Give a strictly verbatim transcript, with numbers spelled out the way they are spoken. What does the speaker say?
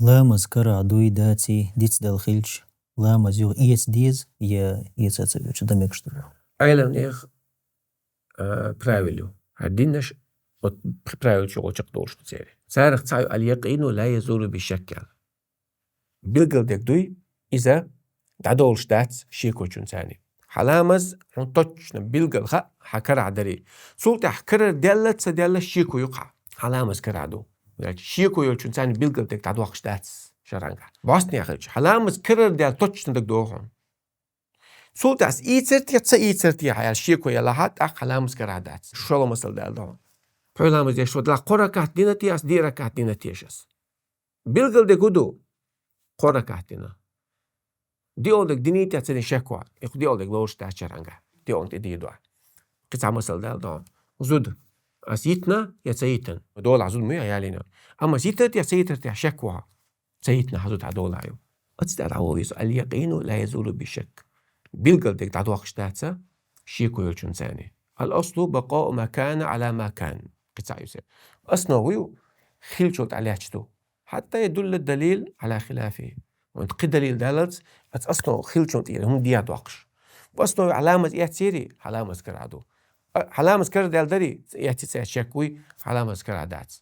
Ламаз карахь дуй, даций, дицдала хилча, ламаз юха эца деза, я эца ца веза, дан мегаш ду? Ӏеламнех, а, правил ю. ХӀара динаш, вот, пхи правил чу гӀо чакхдолуш ду церан. Царах цхьаъ ю: «Аль-якъину ла язулу би шакк», аьлла. Билгал дерг дуй, иза дӀадолуш дац шеко йолчунца цхьаьна. Хьан ламаз хьуна точно билгал хаьа хьан карахь дарий. Цул тӀаьхьа карара даьлла, ца даьлла шеко ю-кх хьан. Хьан ламаз карахь ду. Шеко йолчунца цхьаьна билгал дерг дӀадоккхуш дац шарӀангахь. Бостнехь хилча, хьан ламаз карара даьлла точно дагадогӀу хьуна. Цул тӀаьхьа ас ийцар те, ца ийцар те хьан аьлла шеко ялахь, тӀаккха хьан ламаз карахь дац. ШолгӀа масал дала ду хьуна. Пхьуй ламаз деш ву, дала кхо ракаӀат дина те ас, диъ ракаӀат дина теша ас. Билгал дерг хӀун ду? Кхо ракаӀат дина. ДиъолгӀа дерг диний те ца диний шек ву хьан. И кху диъолгӀа дерг лоруш дац шарӀангахь. ДиъолгӀа тӀе дийр ду хьан. Кхин цхьа масал дала ду хьуна. Зуда. Ас йитина я ца йитина? Долахь зуда ма ю хьан ялийна. Амма ас йитар те, ца йитар те шек ву хьан. Ца йитина хьан зуда хьан долахь ю. Оцу тӀе дӀаволла веза. Аль-якъину ла язулу би шакк. Билгал дерг дӀадоккхуш дац шеко йолчунца цхьаьна. Аль-аслу бакъаъу ма кана Ӏала ма кан. Кхин цхьа ю церан. Основа ю, хиллачул тӀе лаьтташ ду. Хьатта ядулла далил Ӏала хилафихӀи. Вайн кхин далил даллалц, оцу основа хиллачул тӀера хӀума дехьа доккхуш. Основа хьан ламаз эцций, хьан ламаз карахь ду. А, хьан ламаз карара даьлла дарий, эцций ца эцций шек вуй, хьан ламаз карахь дац.